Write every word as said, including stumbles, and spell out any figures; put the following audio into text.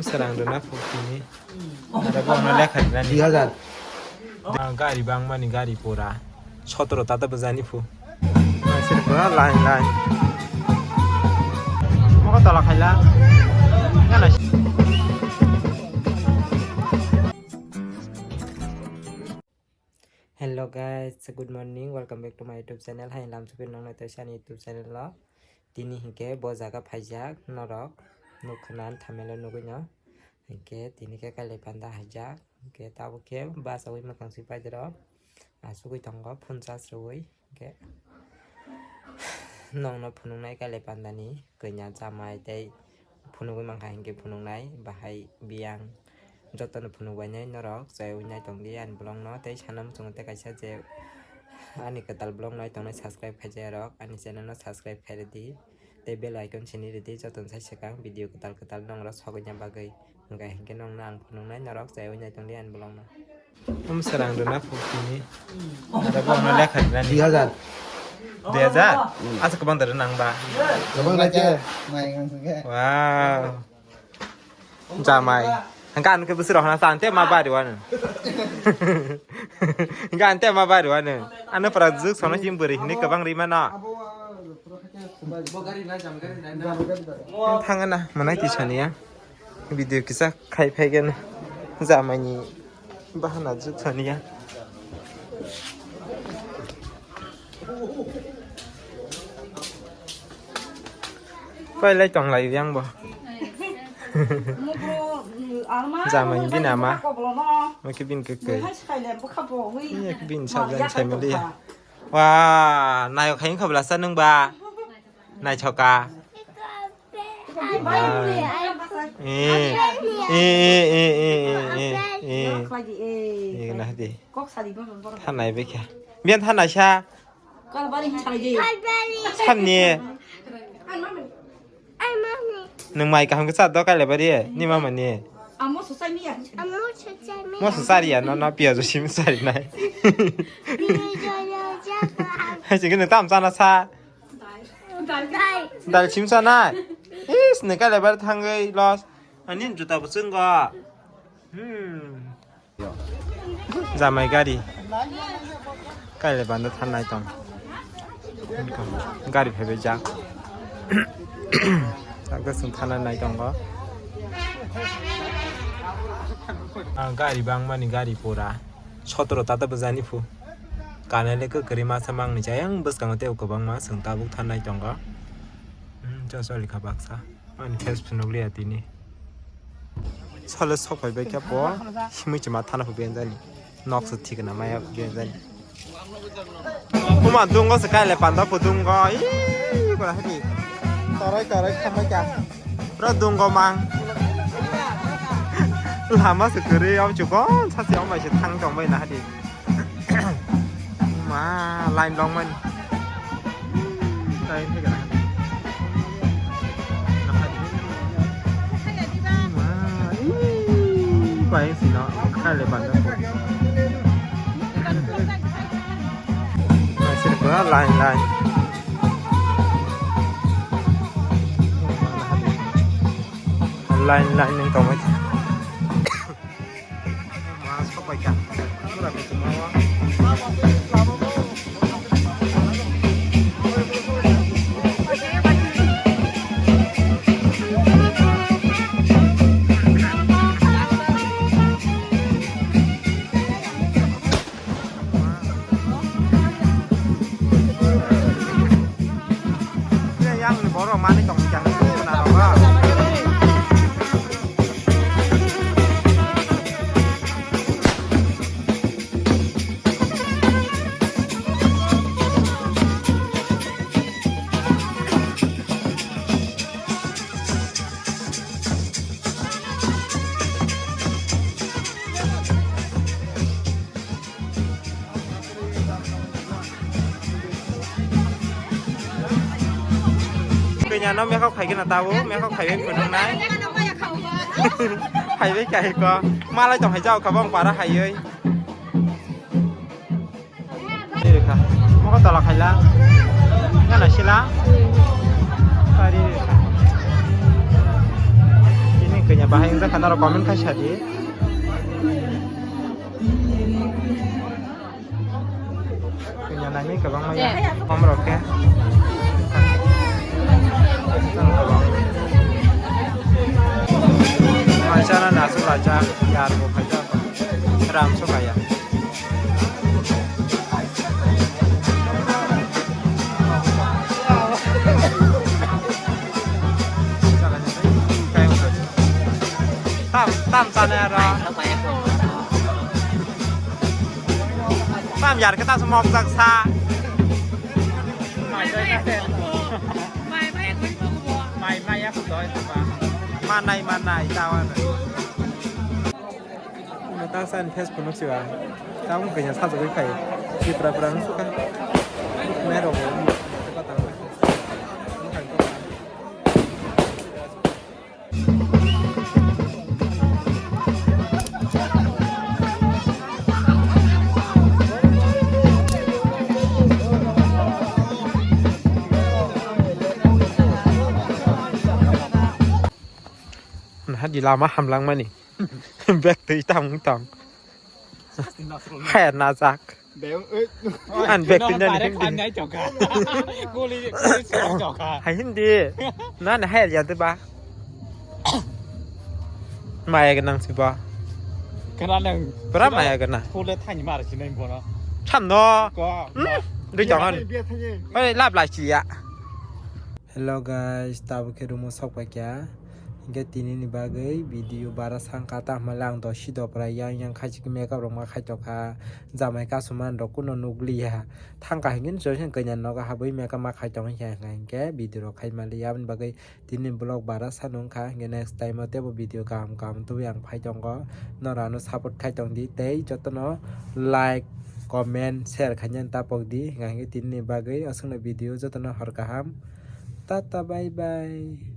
Serang rwna phu tini. Ada bo na lekha rwna ni. Dui hazar. Ah, gari bang mani gari pura. Sotoro tata bejani phu. Masir pura line line. Moko tola khaila. Ngana. Hello guys, good morning. Welcome back to my YouTube channel. Hai lam supi nong na tei sani YouTube channel lo. Tini hinkhe bo jaga phaijak norok nukha nan thamelo nugui no. Hinkhe tini khe kailai panda haijak. Hinkhe tabuk khe bachaui mwkhang sui paidoro. Asugui tongo phone charge rwui. Hinkhe nongno phunuknai kailai pandani kanya chamai tei phunugui mankha hinkhe phunuknai bahai biyang. Jotono phunukbainai norok chayui naitongdi ani vlogno tei sana muchungo tei kaisa je ani kwtal vlog naitongnai subscribe khaijak rok ani channel no subscribe khairwdi. Tei bell icon sini rwdi jotono sai swkang video kwtal kwtal nongrok sogwina bagwi. Hwnkhe hinkhe nongno ang phunuknai norok chayui naitongdi ani vlogno. Om serang rwna phu tini. Ada bo na lekha rwna ni. Dui hazar. Dui hazar? Hmm. Asa kwbang da rwna ang ba. Kwbang da khe. Mai ngang khe. Wow. Jamai. Hangka ano khe bwswk rok hana sa ante ma bari wano. Hangka ante ma bari wano. Ano pra juk sono chim bwrwi hini kwbang rima no. Thangana manai ti saniya. Video kisa khai phaigen jamaini bahana juk saniya. Pailai tonglai yang bo. Jamaini bini ama. Maki bin keke. Bin sajang sai maliya. Wa, nayok hai wngkha bwlasa nwng ba? Naithoka. Eh. Eh, eh, eh. Eh, nahdi. Thanai bekha. Biyan thanai sa. Samni. Nwng mai kaham khe cha do kailai bari ni mama ni. Amo sosai miya. Mo sosai ya no no piya jo sim sari nai. Hai sing nwng tam chana sa. Dal sim sa nai. Is nwng kailai bari thangwi los. Ani juta bo chwng go. Hmm. Jamai gari. Kaile banda thanai tong. Gari phaibai jak. Takta sung thanai nai tongo. Ah, gari bangmani gari pura. Sotoro tata bwjani phu. Kanai le kwkri masa mangni chayang bwskango tei kwbangma sung tabuk thanai tongo. Hmm, chosoli kha baksa. Ani face phunukliya tini. Sole sok phaibai khe po, himwi chuma thana phaibai jani. Nok se thikna maya phaibai jani. Kuma dungo se kaile panda phu dungo. Ii, kora hadi. Torai torai khamai kha. Pura dungo mang. Lama se kwrwi, am chukon, sasi am bai se thang tong bai na hadi. Ma, line long man. Line thai kana. Ma, ii, pai sino, khai le ban. Sir ko line line. Line line ning tong mai. Yang ni borok mani tong kya na roga. Kanya no mekok khai gana tabo, mekok khai bai phunung nai. Hai bai khai ko, malai tong hai jao kha bong para hai oi. Ni rikha. Moko tola khaila. Ngana sila. Kari rikha. Ini Kanya bahai wngkha norok comment khai sadi. Kanya nangni kwbangma ya. Komrok khe. Maisana nasu lacha yar bo khaja. Ram so kaya. Tam, tam sana ro. Tam yar kita semua budak sa. Mai mai aku doi. Manai, manai, tawan. Ino ta sa ni Facebook no siwa. Ta wng kanya sa jagwi khai. Tripura pura no suka. Nai rok. Hadi lama hamlang mani. Bek twi tang tang. Hai najak. An bek twi nani hindi. Hai hindi. Nani hai ya de ba. Maya ganang si ba. Kana nang. Pura maya ganang. Pule thani mar si nang bono. Cham no. Ko. Hmm? Dui jangan. Oi lap lai si ya. Hello guys, tabuk khe room o sok paikha. Hinkhe tini ni bagwi video bara sangkha, ta hwnba le ang dosi dopra yang yang khaisik makeup rok ma khai tongkha. Jamai kasumani rok kuno nukliya. Thangkha hinkhe joysen kanya nogo habwi makeup ma khai tong hinkhe, hinkhe video rok khai maliya. Aboni bagwi tini vlog bara sano wngkha, hinkhe next time o teibo video kaham kaham tubui ang phai tongo. Norok ano support khai tongdi tei jotono like, comment, share khaina tapokdi. Hinkhe tini ni bagwi aswkno video jotono hor kaham. Tata, bye bye.